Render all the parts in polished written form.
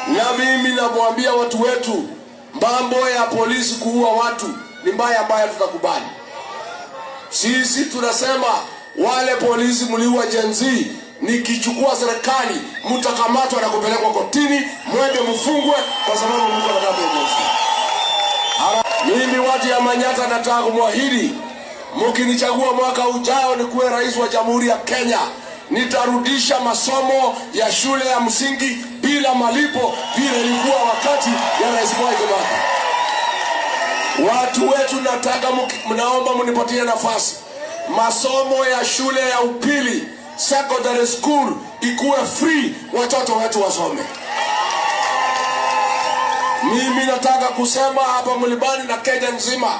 Na mimi namwambia watu wetu, mambo ya polisi kuua watu ni mbaya ambayo tutakubali. Sisi tunasema wale polisi mliua Gen Z, nikichukua serikali mtakamatwa na kupelekwa kotini, mwende mfungwe kwa sababu mko na damu ya Gen Z. Mimi watu ya Manyatta nataka kumwahidi, mkinichagua mwaka ujao nikuwe rais wa Jamhuri ya Kenya, nitarudisha masomo ya shule ya msingi bila malipo vile ilikuwa wakati ya Rais Mwai Kibaki. Watu wetu nataka mnaomba mnipatie nafasi, masomo ya shule ya upili, secondary school, ikuwe free, watoto wetu wasome. Mimi nataka kusema hapa Mlimani na Kenya nzima,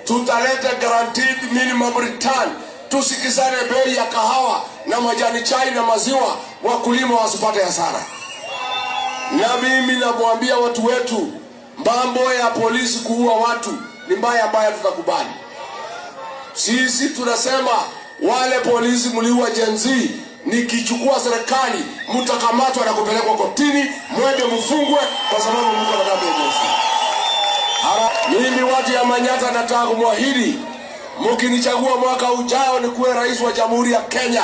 tutaleta guaranteed minimum return. Tusikizane bei ya kahawa na majani chai na maziwa, wakulima wasipate hasara. Na mimi namwambia watu wetu, mambo ya polisi kuua watu ni mbaya ambayo tutakubali. Sisi tunasema wale polisi mliua Gen Z, nikichukua serikali mtakamatwa na kupelekwa kotini, mwende mfungwe kwa sababu mko na damu ya Gen Z. Mimi watu ya Manyatta nataka kumwahidi, mkinichagua mwaka ujao nikuwe rais wa Jamhuri ya Kenya,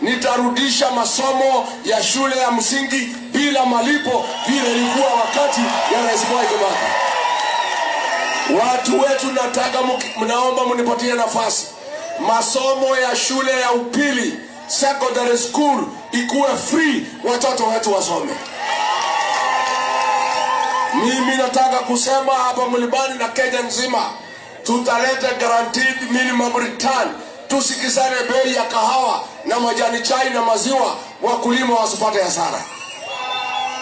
nitarudisha masomo ya shule ya msingi bila malipo vile ilikuwa wakati ya Rais Mwai Kibaki. Watu wetu nataka mnaomba mnipatie nafasi, masomo ya shule ya upili, secondary school, ikuwe free, watoto wetu wasome. Mimi nataka kusema hapa Mlimani na Kenya nzima, tutaleta guaranteed minimum return. Tusikizane bei ya kahawa na majani chai na maziwa, wakulima wasipate hasara.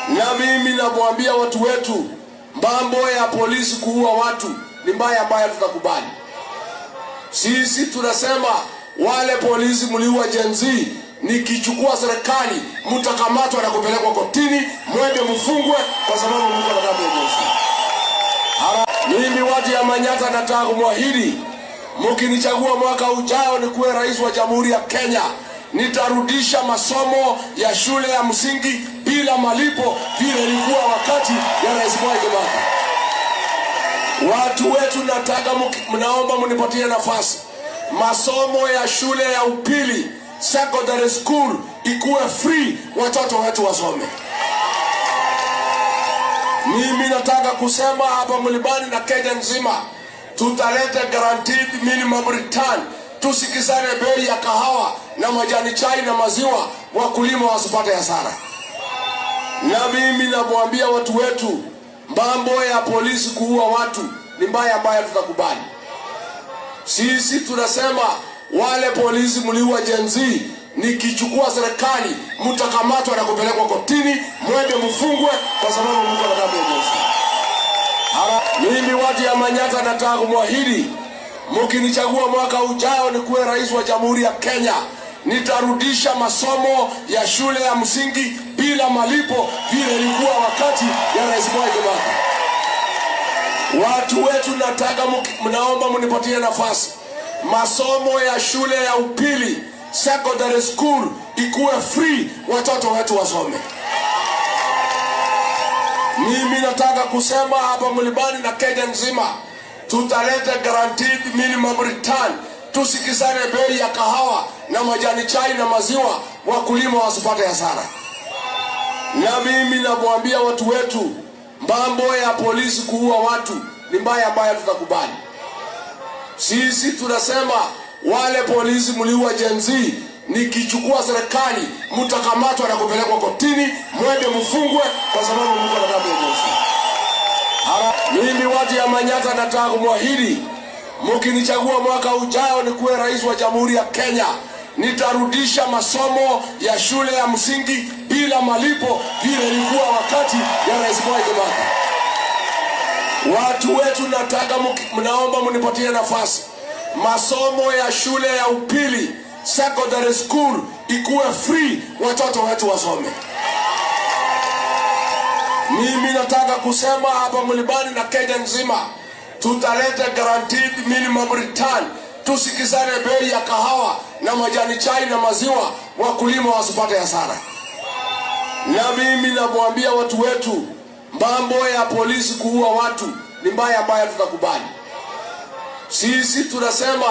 Na mimi namwambia watu wetu, mambo ya polisi kuua watu ni mbaya ambayo tutakubali. Sisi tunasema wale polisi mliua Gen Z, nikichukua serikali mtakamatwa na kupelekwa kotini, mwende mfungwe kwa sababu mko na damu ya Gen Z. Mimi watu ya Manyatta nataka kumwahidi, mkinichagua mwaka ujao nikuwe rais wa Jamhuri ya Kenya, nitarudisha masomo ya shule ya msingi bila malipo vile ilikuwa wakati ya Rais Mwai Kibaki. Watu wetu nataka mnaomba mnipatie nafasi, masomo ya shule ya upili, secondary school, ikuwe free, watoto wetu wasome. Mimi nataka kusema hapa Mlimani na Kenya nzima, tutaleta guaranteed minimum return. Tusikizane bei ya kahawa na majani chai na maziwa, wakulima wasipate hasara. Na mimi namwambia watu wetu, mambo ya polisi kuua watu ni mbaya ambayo tutakubali. Sisi tunasema wale polisi mliua Gen Z, nikichukua serikali mtakamatwa na kupelekwa kotini, mwende mfungwe kwa sababu mko na damu ya Gen Z. Mimi watu ya Manyatta nataka kumwahidi, mkinichagua mwaka ujao nikuwe rais wa Jamhuri ya Kenya, nitarudisha masomo ya shule ya msingi bila malipo vile ilikuwa wakati ya Rais Mwai Kibaki. Watu wetu nataka mnaomba mnipatie nafasi, masomo ya shule ya upili, secondary school, ikuwe free, watoto wetu wasome. Mimi nataka kusema hapa Mlimani na Kenya nzima, tutaleta guaranteed minimum return. Tusikizane bei ya kahawa na majani chai na maziwa, wakulima wasipate hasara. Na mimi namwambia watu wetu, mambo ya polisi kuua watu ni mbaya ambayo tutakubali. Sisi tunasema wale polisi mliua Gen Z, nikichukua serikali mtakamatwa na kupelekwa kotini, mwende mfungwe kwa sababu mko na damu ya Gen Z. Mimi watu ya Manyatta nataka kumwahidi, mkinichagua mwaka ujao nikuwe rais wa Jamhuri ya Kenya, nitarudisha masomo ya shule ya msingi bila malipo vile ilikuwa wakati ya Rais Mwai Kibaki. Watu wetu nataka mnaomba mnipatie nafasi, masomo ya shule ya upili, secondary school, ikuwe free, watoto wetu wasome. Mimi nataka kusema hapa Mlimani na Kenya nzima, tutaleta guaranteed minimum return. Tusikizane bei ya kahawa na majani chai na maziwa, wakulima wasipate hasara. Na mimi namwambia watu wetu, Mambo ya polisi kuua watu ni mbaya ambayo tutakubali. Sisi tunasema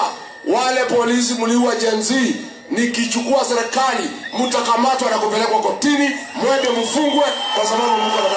wale polisi mliua Gen Z, nikichukua serikali mtakamatwa na kupelekwa kotini, mwende mfungwe, kwa sababu mko na